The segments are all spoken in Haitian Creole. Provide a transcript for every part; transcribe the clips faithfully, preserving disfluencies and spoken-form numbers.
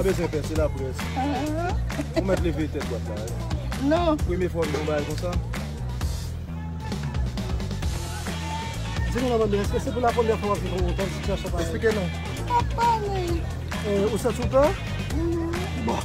Bezwen pè, se laprès. Ou mèt leve tèt dwat la, wi. Non. Premye fwa w jwenn yon bagay konsa? Di nou la, manmi, èske se pou la premyè fwa w ap viv yon tèl sitiyasyon parèy? Eksplike nou. Pa pale. Eh, ou santi w pè? Bon.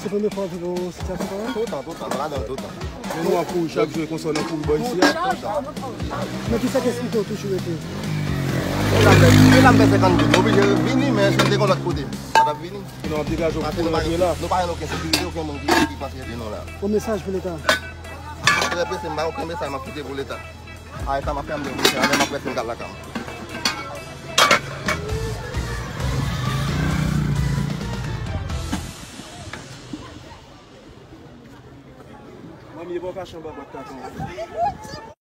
Se premye fwa w viv yon sitiyasyon konsa? Toutan, toutan, nou ladan l toutan. Men nou ap kouri chak jou konsa, nou kouri bò isi a. Men kisa k esplike w toujou rete? E la m fè, e la m fè senkant goud, m oblije vini, men si m te gen lòt kote, m pa t ap vini. E nou ap degaje w pou nou rantre la. Nou pa jwenn okenn sekirite, okenn moun ki, ki panse ede nou la. Yon mesaj pou Leta? Trè prese, m pa gen okenn mesaj m ap kite pou Leta. Ay, sa m ap fè, m dwe bouche, alè m ap prese, m kal lakay m. Manmi, e pa w kache anba bòt katon an.